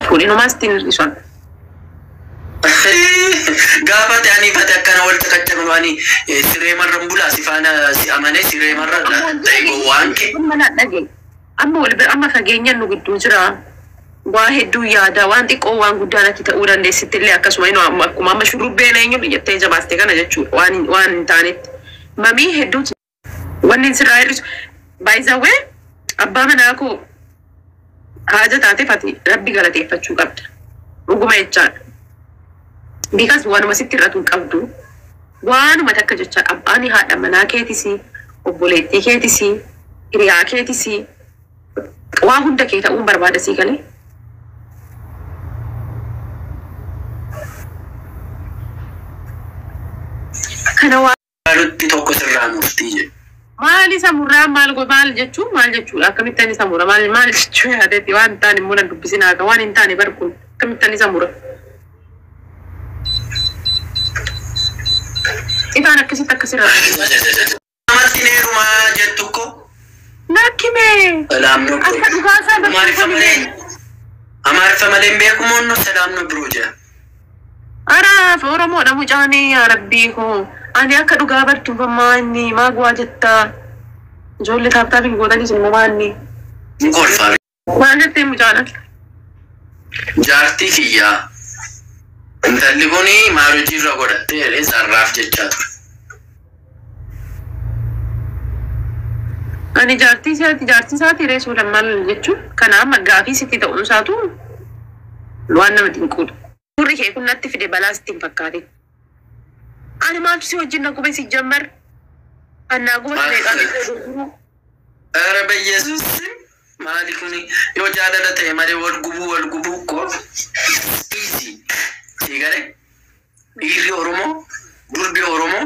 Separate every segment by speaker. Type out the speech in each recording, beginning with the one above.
Speaker 1: Kun inumaa sitti hin hir'isu.
Speaker 2: Gaafa ta'anii fate akkana wal caqacaqnu ani siree marran bulaa si faana si amanee siree marra ta'e gowwaan kee.
Speaker 1: Amma na dhagaye. Amma wal bira amma fageenyaan nu gidduu jira. Waa hedduu yaada waan xiqqoo waan guddaa natti ta'uu dandeessitti illee akkasuma inni akkuma amma shurrubbeen eenyuun jettee jabaaste kana jechuudha waan hin taanetti. Mamii hedduutu wanni sirraa hir'isu. By the way, abbaa manaa koo haaja taateef ati rabbi galateeffachuu qabda. Dhuguma jechaadha. Because waanuma sitti hir'atu hin qabdu. Waanuma takka jecha abbaan haadha manaa keetis, obboleettii keetis, hiriyaa keetis, waa hunda kee ta'uun barbaada sii galee. Kana waa
Speaker 2: Yaalutti tokko sirraa murtii jedhe.
Speaker 1: Maal isa murraa maal maal jechuun maal jechuudha? Akkamittan isa mura? Maal maal jechuu yaadetti? Waan hin taane immoo nan dubbisin haaka. Waan hin taane bar kun akkamittan isa mura? Ifaan akkasitti akkasirra.
Speaker 2: Namatti heerumaa jettu ko.
Speaker 1: Lakkimee.
Speaker 2: Salaam no bro.
Speaker 1: Akka dhugaasaa
Speaker 2: Amaariffa malee. Amaariffa malee hin beeku moonno salaam no bro jedha.
Speaker 1: Araaf Oromoodha mucaanii yaa rabbii koo. Ani akka dhugaa bartuuf ammaa inni maa guwaa jettaa? Ijoollee tap tap hin gootanis immoo maanni?
Speaker 2: Kolfaa.
Speaker 1: Maal jettee mucaadha?
Speaker 2: Jaartii kiyyaa. Intalli kuni maal hojiirra godhattee jedhee sarraaf jechaa ture.
Speaker 1: Ani jaartii isaati jaartii isaati reesuu maal jechuun kana amma gaafii sitti ta'uun isaatu waan nama dinquudha. Gurri kee kun natti fide balaa sitti hin fakkaatin. Ani maaltu si wajjin na gube si jammar? Annaa guba meeqaa gurguru?
Speaker 2: ኧረ በኢየሱስ maali kuni yoo jaalala ta'e malee wal gubuu wal gubuu ko easy sii galee dhiirri Oromoo durbi Oromoo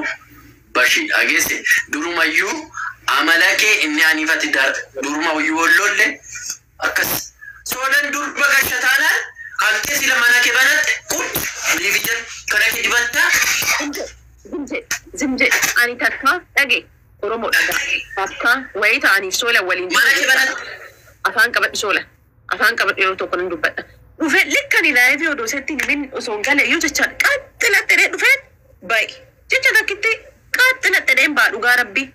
Speaker 2: bashi dhageesse durumayyuu amala kee inni aniifati durumayyuu wal lolle akkas soolan durba gasha taanaan halkee sila mana kee banatte kun liifi jedhu kana kee dibattaa.
Speaker 1: Zimje zimje ani takka dhage Oromoo dhaga takka wayii ta'anii soola waliin
Speaker 2: Mana kee banatte.
Speaker 1: Afaan qabadhu soola afaan qabadhu yeroo tokko nan dubbadha. Dhufee likkani live odoo setti himin osoo hin gale iyyuu jecha qaxxilatti dhee dhufeen ba'i jecha takkitti qaxxilatti dheen ba'a dhugaa rabbii.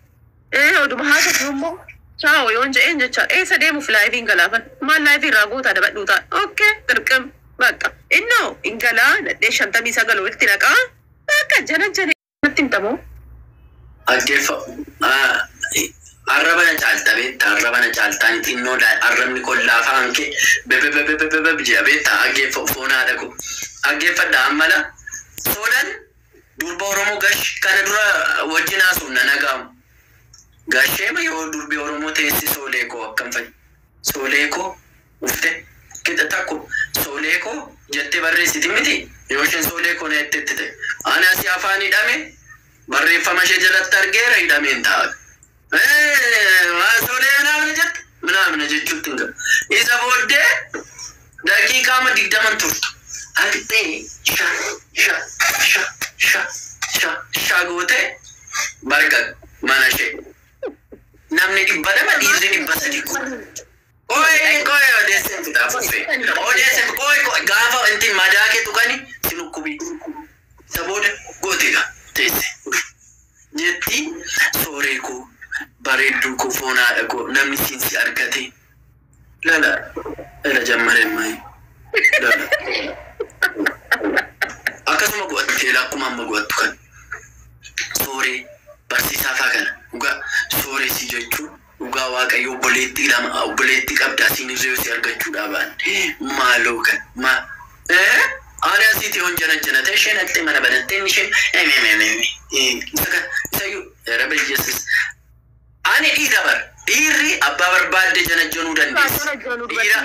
Speaker 1: Oduma haasofnu immoo chaawo yoon je'een jecha eessa deemuuf live hin galaafan maal live irraa gootaa dabadhuu ta'a. Okay qirqim bakka innoo hin galaa nadhee 59 walitti naqaa bakka jana jana natti himtamoo.
Speaker 2: Dhaggeeffa. Arraba na caalta beektaa arraba na caaltaan xinnoo arrabni kollaa afaan kee bebebebebebeb jedha beektaa dhaggeeffa foon haadha koo. Dhaggeeffadha ammala soolan durba Oromoo gash kana dura wajjin haasofna nagaamu. Gasheema yoo durbi Oromoo teessi soolee koo akkam fa'i. Soolee koo ufte qixa takko soolee koo jettee barreessiti miti yoo isheen soolee koo na jettetti ta'e. Ani asii afaan hidhame barreeffama ishee jalatti argeera hidhameen ta'a. Soolee ምናምን jette ምናምን jechuutti hin galu. Isa booddee daqiiqaama 20 turtu. Haqxee sha sha sha sha sha sha gootee barga mana ishee. Namni 200 dhiirri 300 kun. Qoy qoy odeesseen fixaa fuffee. Odeesseen qoy qoy gaafa inti madaa kee tuqani si lukkubii. Isa booda gooteedha teesse. Jetti sooree koo bareedduu koo foon haadha koo namni siin si argate. Lala lala jammareen maayi. Lala. Akkasuma go'atte akkuma amma go'attu kan. Sooree barsiisaa faa kana dhugaa sooree si jechuun dhugaa waaqayyo obboleettii lama obboleettii qabdaa siin irree si argachuudhaa ba'an maaloo kan ma ani asiiti yoon jana jana ta'e isheen haqxee mana banattee inni isheen isa kan isayyuu raba Yesuus ani dhiira bara dhiirri abbaa barbaadde jana januu dandeessi dhiira.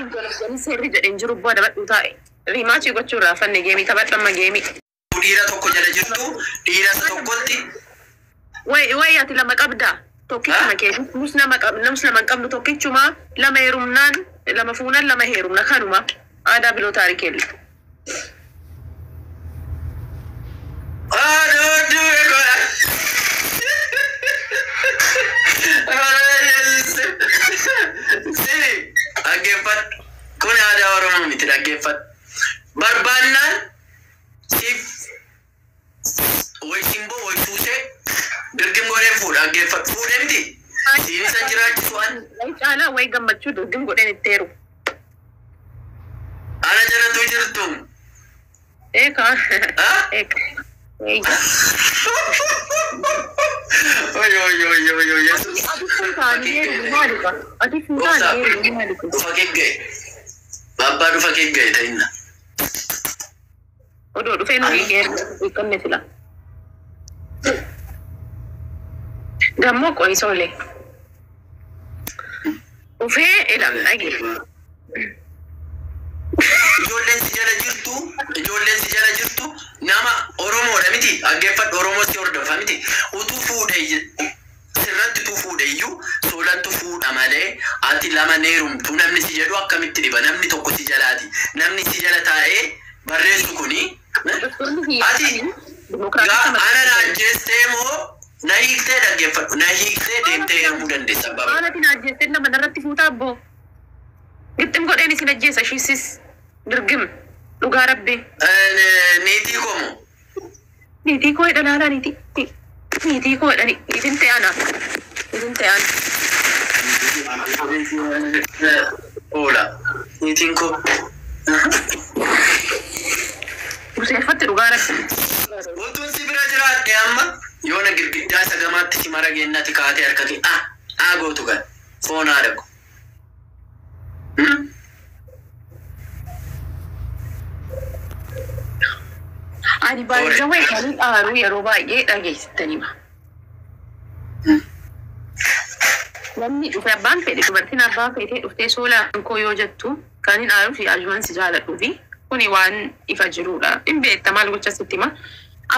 Speaker 1: Seerri jedheen jiru bu'aa dabadhuu taa'e. Rematch gochuu irraa fanne game taphadhu amma game.
Speaker 2: Dhiira tokko jala jirtu dhiira isa tokkotti.
Speaker 1: Wayi wayi ati lama qabdaa. Tokkichuma kee nus nama qab nus lama hin qabnu tokkichuma lama heerumnaan lama fuunan lama heerumna kanuma aadaa biloo taarikeelli.
Speaker 2: Dhaggeeffadhu. Kun aadaa Oromoo miti dhaggeeffadhu. Barbaannaan siif way simboo way suusee dirgim godheen fuudha dhaggeeffadhu fuudhee miti. Siin isa jiraachisu an.
Speaker 1: Wayi caalaa wayi gammachuu dirgim godheen itti heeru.
Speaker 2: Ana jalatu jirtu.
Speaker 1: Eekaa.
Speaker 2: Ah?
Speaker 1: Eekaa. Eeyya.
Speaker 2: Oy oy oy oy oy Yesus.
Speaker 1: Ati kun taanii heerumu maalidha? Ati kun taanii heerumu maalidha?
Speaker 2: Dhufa kegga'e. Abbaa dhufa kegga'e ta'inna.
Speaker 1: Odoo dhufee nu hiikanne fila. Gammoo qo'isoole. Dhufee ilam dhage.
Speaker 2: Ijoolleen si jala jirtu, ijoolleen si jala jirtu nama Oromoodha miti. Dhaggeeffadhu Oromoo si hordofa miti. Utuu fuudhee sirratti utuu fuudhe iyyuu soolantu fuudha malee ati lama neerumtu namni si jedhu akkamitti dhiba namni tokko si jalaati. Namni si jala taa'ee barreessu kuni ati ana na ajjeestee moo na hiiktee dhaggeeffadhu na hiiktee deemtee heerumuu dandeessa abbaa.
Speaker 1: Maal ati na ajjeestee nama narratti fuutaa abboo? Gixxim godheen isin ajjeesa ishiisis dirgim dhugaa rabbi.
Speaker 2: Niitii komo.
Speaker 1: Niitii koo jedha laalaa niitii. Niitii koo jedhani niitiin ta'e ana. Niitiin ta'e ana.
Speaker 2: Oola. Niitiin koo.
Speaker 1: Buseeffatti dhugaa rabbi.
Speaker 2: Utuun si bira jiraadhe amma yoona girgiddaa isa gamaatti si mara geennati kaatee harka kee ah ah gootu kan foon haadha ko.
Speaker 1: Ani baay'ee wayi kan aaruu yeroo baay'ee dhageessistanima. Namni dhufe abbaan fedhe dubartiin abbaa feetee dhuftee soolaan koo yoo jettu kan hin aaruu fi ajuman si jaaladhuu fi kuni waan ifa jirudha. Hin beekta maal gocha sitti hima.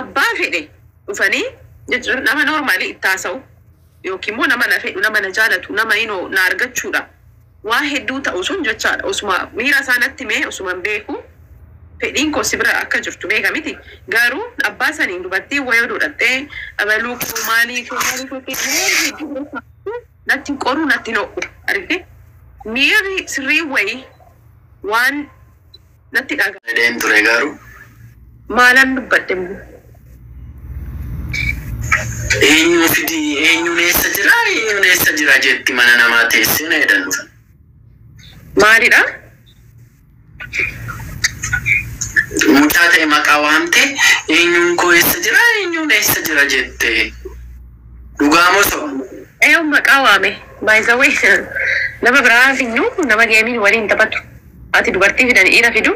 Speaker 1: Abbaa fedhe dhufanii jechuun nama noormaalii itti haasa'u yookiin immoo nama na fedhu nama na jaalatu nama inoo na argachuudha. Waa hedduu ta'u sun jechaadha. Osuma miira isaa natti mee osuma hin beeku fedhiin koo si bira akka jirtu beeka miti. Garuu abbaa saniin dubartii wayii godhattee abaluu koo maalii koo maalii koo hedduu natti hin qoru natti hin ho'u argite. Miirri sirrii wayii waan natti dhaga.
Speaker 2: Dheen ture garuu.
Speaker 1: Maalan dubbadhe immoo.
Speaker 2: Eenyu fidii eenyuun eessa jira eenyuun eessa jira jetti mana namaa teessee na jedhan dhufan.
Speaker 1: Maalidha?
Speaker 2: Mucaa ta'e maqaa waamte eenyuun koo eessa jira eenyuun eessa jira jette. Dhugaa moo soba?
Speaker 1: Eeyyuu maqaa waame. By the way, nama biraa finnu nama geemiin waliin taphatu. Ati dubartii fidan dhiira fidu.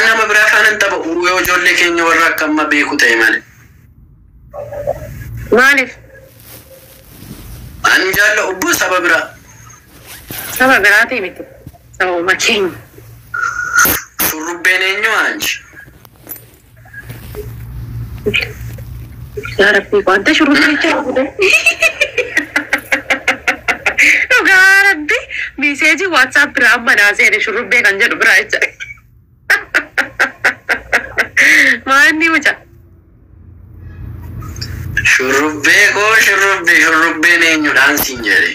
Speaker 2: Nama biraa faana hin taphatu yoo ijoollee keenya warra akka amma beeku ta'e malee.
Speaker 1: Maaliif?
Speaker 2: Ani jaalla obbo saba biraa.
Speaker 1: Saba biraatii miti. Sababuma keenya.
Speaker 2: Shurrubbeen eenyu anji?
Speaker 1: Yaa Rabbii wanta shurrubbee jechaa godhe. Dhugaa Rabbi miiseejii WhatsApp biraa amma naa seene shurrubbee kan jedhu biraa jecha. Maanni mucaa?
Speaker 2: Shurrubbee koo shurrubbee shurrubbeen eenyudhaan siin jedhe.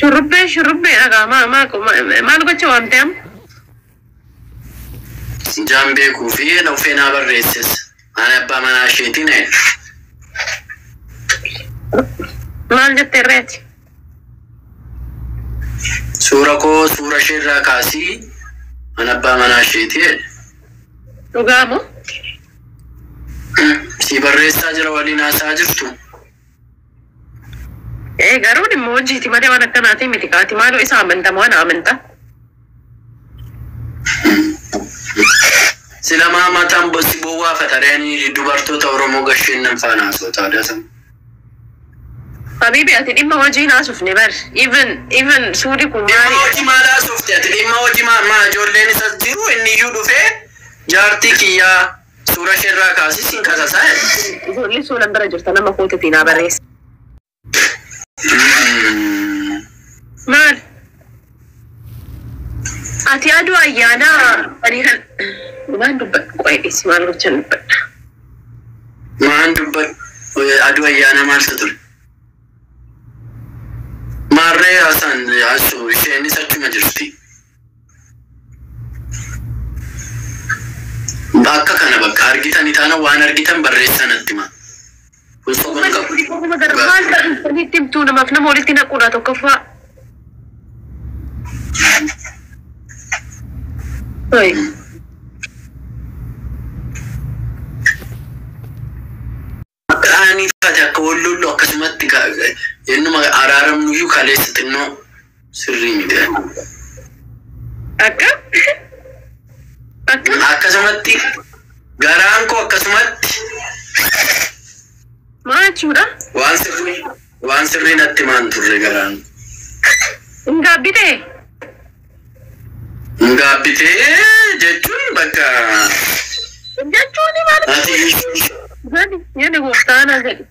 Speaker 1: Shurrubbee shurrubbee dhagaa maa maa maal gocha waamte amma?
Speaker 2: Jaan beekuu fi ufee naa barreesses. Ani abbaa manaa isheetiin jedhe.
Speaker 1: Maal jette irreeti?
Speaker 2: Suura koo suura ishee irraa kaasii ani abbaa manaa isheetii jedhe.
Speaker 1: Dhugaa moo?
Speaker 2: Si barreessaa jira waliin haasaa jirtu.
Speaker 1: Ee garuu dhimma hojiiti malee waan akkanaatii miti kaati maaloo isa amantaa waan amantaa.
Speaker 2: Silamaa mataan si bowwaafata re'anii dubartoota Oromoo gasheen nan faana haasoo taadata.
Speaker 1: Habibi ati dhimma hojii naasufne bar even suurri kun
Speaker 2: Dhimma
Speaker 1: maali?
Speaker 2: hojii maal haasofte ati dhimma hojii maa ijoolleen isas jiru inni iyyuu dhufee jaartii kiyyaa suura ishee irraa kaasii siin kasasaa jedhe.
Speaker 1: Ijoollee suuraan bira jirta nama kootitii naa barreessa. Maal? Ati aduu ayyaanaa ani kan waan dubbadhu qo'eessi maal gochan dubbadha.
Speaker 2: Maan dubbadhu aduu ayyaana maaltu ture? Maarree haasaan haasoo isheenis achuma jirti. Bakka kana bakka argitanii taana waan argitan barreessaa natti himaa. Kun soba hin qabu.
Speaker 1: Maal ta'e himtuu namaaf nama walitti naquudha tokkoffaa. Oi.
Speaker 2: Akka aanii fate akka wal lollu akkasumatti ennuma araaramnuyyuu kaleessa xinnoo sirrii miti.
Speaker 1: Akka? Akka?
Speaker 2: Akkasumatti garaan koo akkasumatti
Speaker 1: Maal jechuudha?
Speaker 2: Waan sirrii natti himaan turre garaan.
Speaker 1: Hin gaabbitee?
Speaker 2: Hin gaabbitee jechuun bakka
Speaker 1: Jechuun maal?
Speaker 2: Ati
Speaker 1: Jedhi jedhi gooftaana jedhi.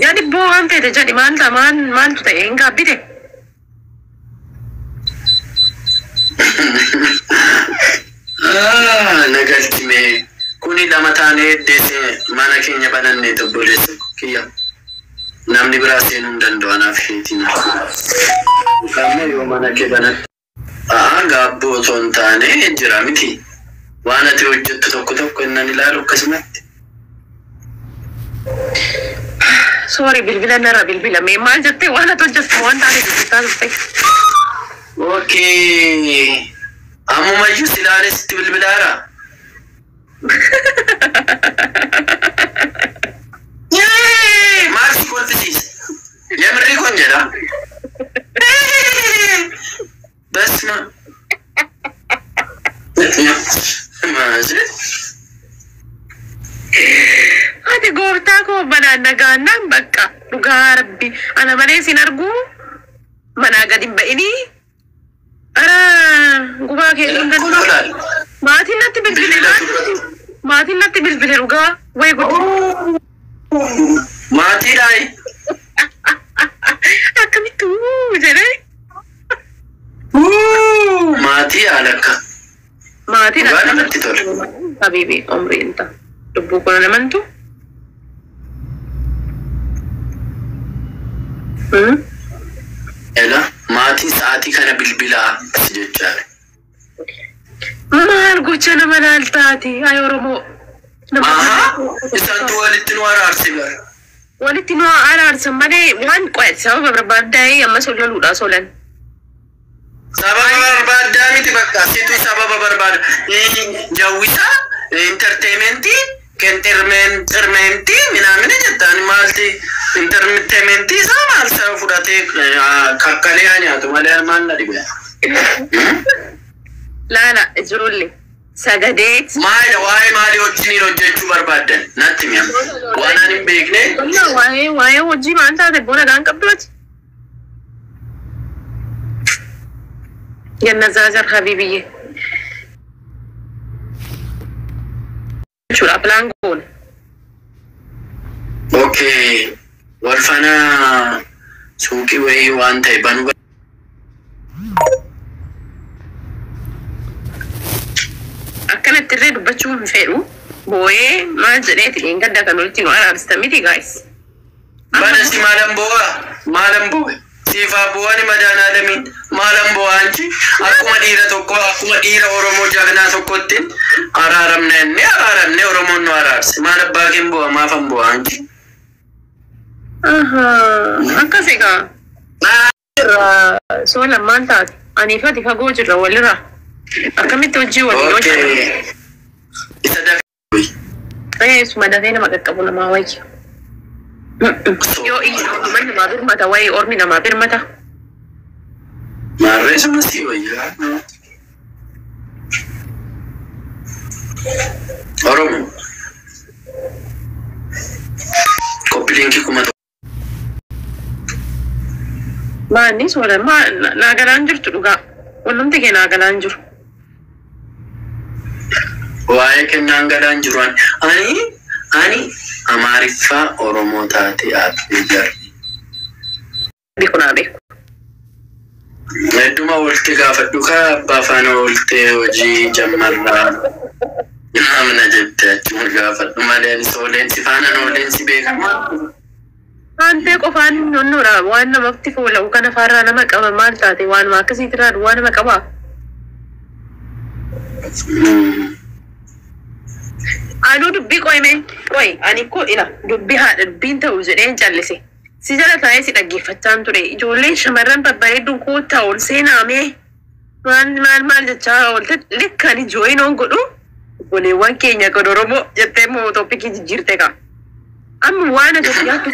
Speaker 1: Jedhi boo waan feete jedhi maal ta'a maal maaltu ta'e hin gaabbite?
Speaker 2: Ah, na galchime. Kuni lama taanee eddeesse mana keenya banannee obboleessa kiyya. Namni biraa seenuu hin danda'u anaaf isheetiin. Amma yoo mana kee banatte. A'aa, gaabboo osoo hin taane jira miti. Waan ati hojjettu tokko tokko innan ilaalu akkasumatti.
Speaker 1: Sorry, bilbila narra bilbilame maal jettee waan ati hojjettu waan taate dubbistaa turte.
Speaker 2: Okay. Ammumayyuu si ilaalee sitti bilbilaara. Yee! Maal si kolfisiisa? Yemirri kun jedha. Basma. Maal?
Speaker 1: Ati gooftaa koo banaan nagaannaan bakka dhugaa rabbi ana malee sin arguu manaa gadi hin ba'inii. Ara gubaa kee hin danda'u. Maatiin natti bilbile, maatiin natti bilbile, dhugaa wayi godhu.
Speaker 2: Maatiidhaayi.
Speaker 1: Akkamitti wuu jedhee.
Speaker 2: Maatii haala akka.
Speaker 1: Maatiin
Speaker 2: Dhugaa namatti tola.
Speaker 1: Habiibi umriin ta'a. Lubbuu kana namantu.
Speaker 2: Ela maatiin sa'aatii kana bilbilaa si jechaadha.
Speaker 1: Maal gocha nama laaltaati? Ay Oromoo.
Speaker 2: Ahaa, isaantu walitti nu araarse bara.
Speaker 1: Walitti nu araarsan malee waan qo'ate sababa barbaaddaa'ee ammas ol loluudha solan.
Speaker 2: Sababa barbaaddaa miti, bakka situ sababa barbaada. Jawwisaa entertainmentii kentermentii minaamini jettaan maalti entertainmentii isaa maal sababa fudhatee kakkalee haa nyaatu malee maal na dhibe.
Speaker 1: Laala ijoollee sagadeet.
Speaker 2: Maalidha, waa'ee maalii wajjiniin hojjechuu barbaaddan natti mi'a. Waan ani hin beekne.
Speaker 1: Waa'ee hojii maal taate bona gaan qabdu ati. Ganna habiibiyye. Jechuudha pilaan goone.
Speaker 2: Okay. Wal faana suuqii wayii waan ta'e banuu.
Speaker 1: Akkanatti illee dubbachuu hin fedhu. Boo'ee maal jedheeti gadda kan walitti nu araarsita miti guys.
Speaker 2: Bana si maalan boo'a? Maalan boo'e? Siifaa bu'aan madaan alamiin maalan boo'a anchi akkuma dhiira tokko, akkuma dhiira Oromoo jagnaa tokkotti araaramne, inni araaramne, Oromoon nu araarse, maal abbaa keen boo'a, maafan boo'a anchi.
Speaker 1: Akkas egaa. Soo lammaan taate. Anii fi ati fagoo jirra walirraa. Akkamitti hojii waliin hojjetu?
Speaker 2: Isa dafee.
Speaker 1: Ee, suma dafee nama qaqqabu namaa wayya. Yoo iyyi namaa birmata wayii ormi namaa birmata.
Speaker 2: Maarree suma si wayya. Oromoo. Copy linkii 1000.
Speaker 1: Maanni soola maa naa galaan jirtu dhugaa. Wannumti kee naa galaan jiru.
Speaker 2: Waa'ee kennaan galaan jiru ani Amaariffaa Oromoo taate aappii jarri.
Speaker 1: Beeku naa beeku.
Speaker 2: Hedduma oolte gaafadhu kaa abbaa faana ooltee hojii jammarraa. Namna jette achuma gaafadhu malee ani sooleensi faana ooleensi beekamaa.
Speaker 1: Haantee qofaan nonnoodha waan namatti foola'u kana faarraa nama qaba maal taate waanuma akkasiitirraa duwwaa nama qabaa. Anuu dubbii qoyme qoy ani ko ila dubbii haadha dubbiin ta'u jedheen callise. Si jala taa'ee si dhaggeeffachaan ture. Ijoolleen shamarran babbareedduun koottaa ol seenaamee maal maal maal jechaa oolte likka ani jooyinoon godhu obboleewwan keenya kan Oromoo jettee immoo topicii jijjiirte kaa. Amma waan ati yaaddu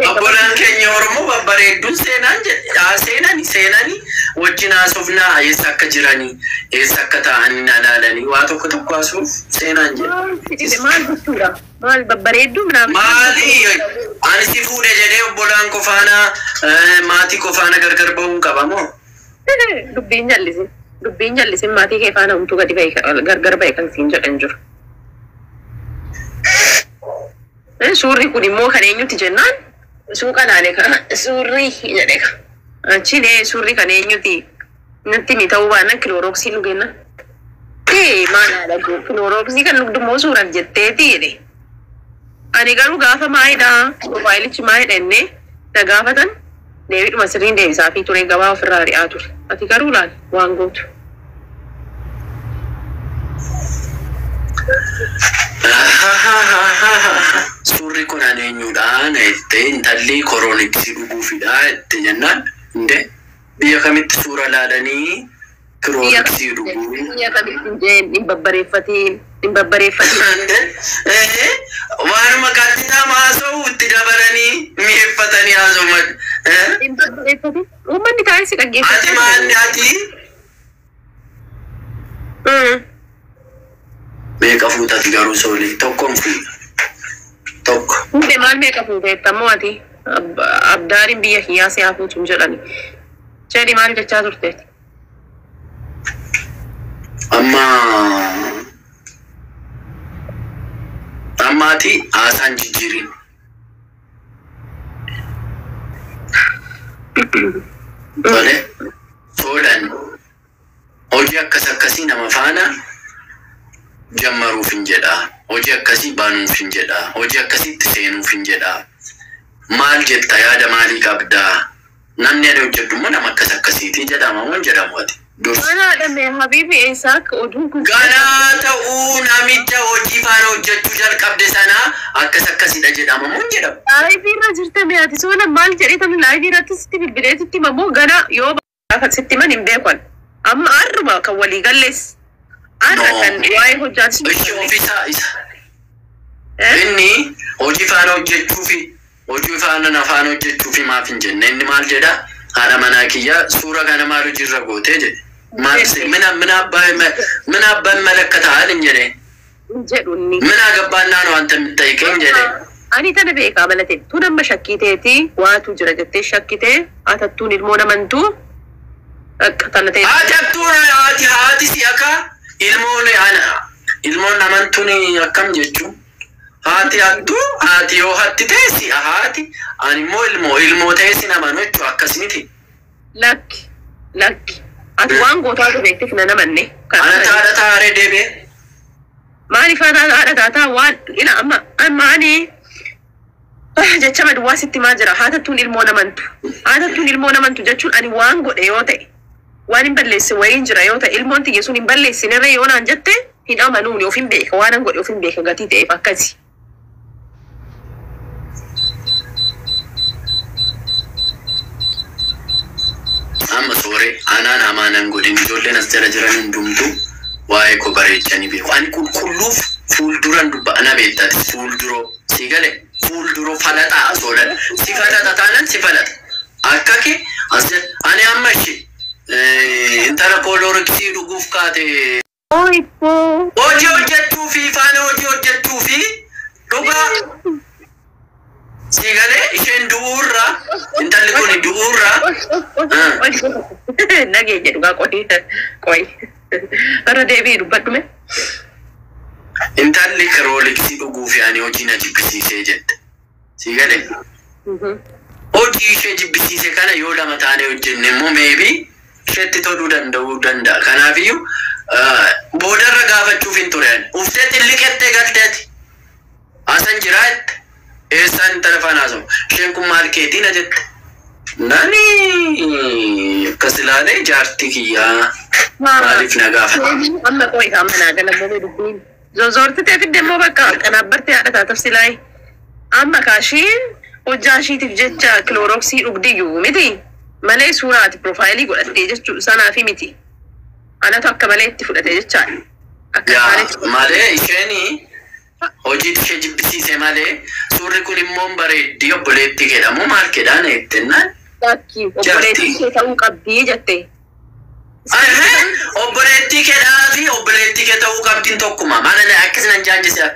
Speaker 2: Obbolaan keenya Oromoo babbareedduun seenaan jedhe seenani seenani wajjin haasofnaa eessa akka jiranii eessa akka ta'anii na ilaalanii waa tokko tokko haasuuf seenaan jedhe.
Speaker 1: Maal jechuudha? Maal babbareedduu minaamin?
Speaker 2: Maali ani si fuudhe jedhee obbolaan kofaana maatii kofaana gargar ba'uun qaba moo?
Speaker 1: Dubbiin jallisin. Dubbiin jallisin maatii kee faana homtuu gadi ba'e gargar ba'e kan siin jedhan jiru. Suurri kun immoo kan eenyuti jennaan suuqa laale kana suurri jedhe ka. Achiin suurri kan eenyuti natti mi ta'uu baannaan kiloorooksii dhugenna. Ee maal haadha kiloorooksii kan dhugdummoo suuraaf jetteeti jedhe. Ani garuu gaafa maayidha piroofaayilichi maayidha innee na gaafatan deebiidhuma sirriin deebisaa fi ture gabaa ofirraa ari'aa ture. Ati garuu laal waan gootu.
Speaker 2: Suurri kun an eenyudha na jettee intalli korooniksii dhuguufidha jette jennaan inde biyya kamitti suura laalanii kirooniksii dhuguu.
Speaker 1: Biyya kamitti hin jeen hin babbareeffatiin hin babbareeffatiin.
Speaker 2: Waanuma kattitaa haasa'u itti dabalanii mi'eeffatanii haasa'u.
Speaker 1: Hin babbareeffatiin. Uummanni taa'ee si
Speaker 2: Ati
Speaker 1: dhaggeeffata.
Speaker 2: maalli ati meeqa fuutati garuu soolii tokkoon fuudha. Tokko.
Speaker 1: Fuudhe maal meeqa fuuteetta ammoo ati abdaariin biyya kiyyaa si haa fuutu hin jedhani. Jedhi maal jechaa turteeti?
Speaker 2: Amma ammaati haasaan jijjiirin. Tole. Soolan hojii akkas akkasii nama faana jammaruuf hin jedha. Hojii akkasii banuuf hin jedha. Hojii akkasiitti seenuuf hin jedha. Maal jetta yaada maalii qabdaa? Namni ani hojjedhu immoo nama akkas akkasiiti jedhama moo hin jedhamu ati? Dursa.
Speaker 1: Maal haadhame habiibi eessaa akka oduun kun.
Speaker 2: Ganaa ta'uu namicha hojii faana hojjechuu jalqabde sana akkas akkasidha jedhama moo hin jedhamu?
Speaker 1: Laayivii irra jirta mee ati soola maal jedhee tani laayivii irratti sitti bilbilee sitti himamoo gana yoo gaafa sitti himan hin beekan. Amma har'uma kan walii gallees. Har'a
Speaker 2: No.
Speaker 1: kan waa'ee hojjaati.
Speaker 2: Ishee ofiisaa isa. Inni hojii faana hojjechuu fi hojii faana na faana hojjechuu fi maaf hin jenne inni maal jedha haadha manaa kiyya suura kana maal hojiirra gootee jedhe. Maal si mina mina abbaa mina abbaan malakkataa hin jedhe.
Speaker 1: Hin jedhu inni.
Speaker 2: Mina gabbaannaa nu wanta hin jedhe.
Speaker 1: Ani tana beekaa malate tun amma shakkiteeti waatu jira jettee shakkitee hatattuun ilmoo namantuu akka tana ta'e.
Speaker 2: Haati hattuun haati haati si akka ilmoon ana ilmoon amantuun akkam jechuun. Haati hattuu haati yoo hatti ta'e si haati ani immoo ilmoo ilmoo ta'e si namanu jechuun akkas miti.
Speaker 1: Lakki lakki ati waan gootaatu beekteef na namanne.
Speaker 2: Ana taadha taaree deebi'e.
Speaker 1: Maaliif haadha taataa waan ila amma amma ani jecha maduwaa sitti maa jira haatattuun ilmoo namantu haatattuun ilmoo namantu jechuun ani waan godhe yoo ta'e waan hin balleesse wayiin jira yoo ta'e ilmoon tiyye sun hin balleessinirra yoo naan jette hin amanuuni of hin beeka waan an godhe of hin beeka gatii ta'eef akkasi.
Speaker 2: Amma sooree anaan hamaa nan godhin ijoolleen as jala jiran hundumtuu waa'ee koo bareechanii beeku. Ani qulqulluuf fuulduran dubba ana beektati fuulduroo si gale fuulduroo falaxaa soolan si falaxa taanan si falaxa. Akka kee as jala ani amma ishee intala koolooriksii dhuguuf kaate hojii hojjechuu fi faana hojii hojjechuu fi dhugaa si galee isheen du'uurra intalli kun du'uurra.
Speaker 1: Nageenya dhugaa qoyi qoyi irra deebi'i dubbadhume.
Speaker 2: Intalli kirooliksii dhuguu fi ani hojii na jibbisiisee jette. Si galee hojii ishee jibbisiise kana yoo lama taanee hojjenne immoo maybe isheetti toluu danda'uu danda'a. Kanaafiyyuu boodarra gaafachuuf hin ture ani. Uftee xilliqettee galteeti. Asan jiraa jette. Eessaan intala faana haasa'u. Isheen kun maal keetii na jette. Nani akkas ilaalee jaartii kiyyaa. Maaliif na gaafata?
Speaker 1: Amma qo'i amma naa galammoo dubbiin. Zozoortitee fidde immoo bakka qanaabbartee haadha taataf silaayee. Amma kaashiin hojjaa ishiitiif jecha kiloorooksii dhugdiyyuu miti. Malee suuraa ati piroofaayilii godhattee jechuu sanaafi miti. Anatu akka malee itti fudhate jechaadha. Akka
Speaker 2: Yaa
Speaker 1: maalitti
Speaker 2: malee isheen hojii ishee jibbisiise malee suurri kun immoo bareeddii obboleettii jedhamu maal kedhaan eettennaan.
Speaker 1: Lakki obboleettii ishee ta'uu qabdii jette.
Speaker 2: Obboleettii kedhaa fi obboleettii kee ta'uu qabdiin tokkuma. Maal akkas nan jaanjise.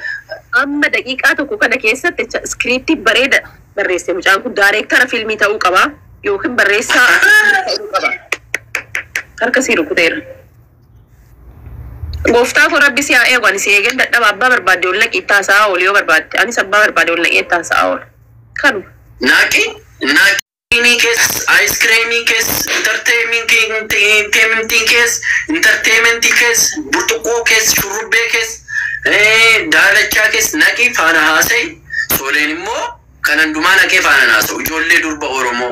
Speaker 1: Amma daqiiqaa tokko kana keessatti jecha iskiriiptii bareeda barreesse mucaan kun daayireektara fiilmii ta'uu qaba yookiin barreessaa ta'uu qaba. Harka sii rukuteera. Gooftaa koo rabbi si haa eegu ani si eegen dadhaba abbaa barbaadde ol naqii taasaa oolu yoo barbaadde anis abbaa barbaadde ol naqee taasaa oolu. Kanuma.
Speaker 2: Naqi naqinii kees aayiskiriimii kees intarteementii kees intarteementii kees burtuqqoo kees shurrubbee kees daalachaa kees naqi faana haasa'i. Sooleen immoo kan hundumaa naqee faana haasa'u ijoollee durba Oromoo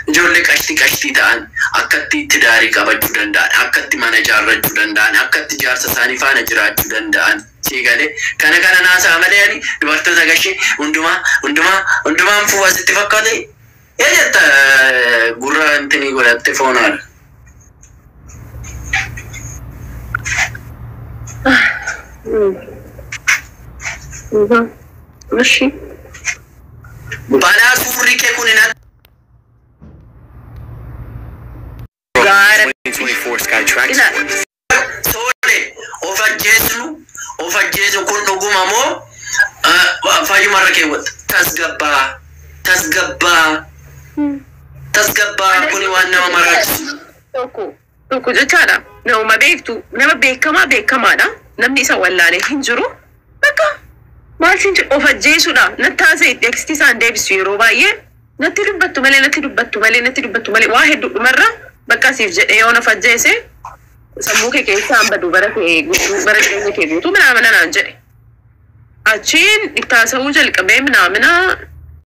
Speaker 2: ijoollee qashtii qashtii ta'an akkatti tidaarii qabachuu danda'an akkatti mana ijaarrachuu danda'an akkatti jaarsa isaanii faana jiraachuu danda'an. Siigalee kana kana naasaa malee ani dubartoota gashee hundumaa hundumaa hundumaan fuuf asitti fakkaate yaa jetta gurra intinii godhatte foonaadha.
Speaker 1: Ishi.
Speaker 2: Balaa suurri kee kun hin
Speaker 1: Gaara.
Speaker 3: 2024 Skytrax
Speaker 1: Ila.
Speaker 2: Soole of ajjeesnu of ajjeesu kun dhuguma moo fayyumarra keewwatta tasgabbaa tasgabbaa tasgabbaa kuni waan nama maraachisu.
Speaker 1: Tokko tokko jechaadha. Nama beektu nama beekamaa beekamaadha. Namni isa wallaalee hin jiru. Bakka maal siin jedhu of ajjeesuudha. Natti haasa'e teekstii isaan deebisu yeroo baay'ee natti dubbattu malee natti dubbattu malee natti dubbattu malee waa hedduu dhumarra bakka siif jedhee yoon of ajjeese sammuu kee keessaa hamba dubara kee guutuu bara jireenya kee guutuu minaamina naan jedhe. Achiin itti haasa'uu jalqabee minaamina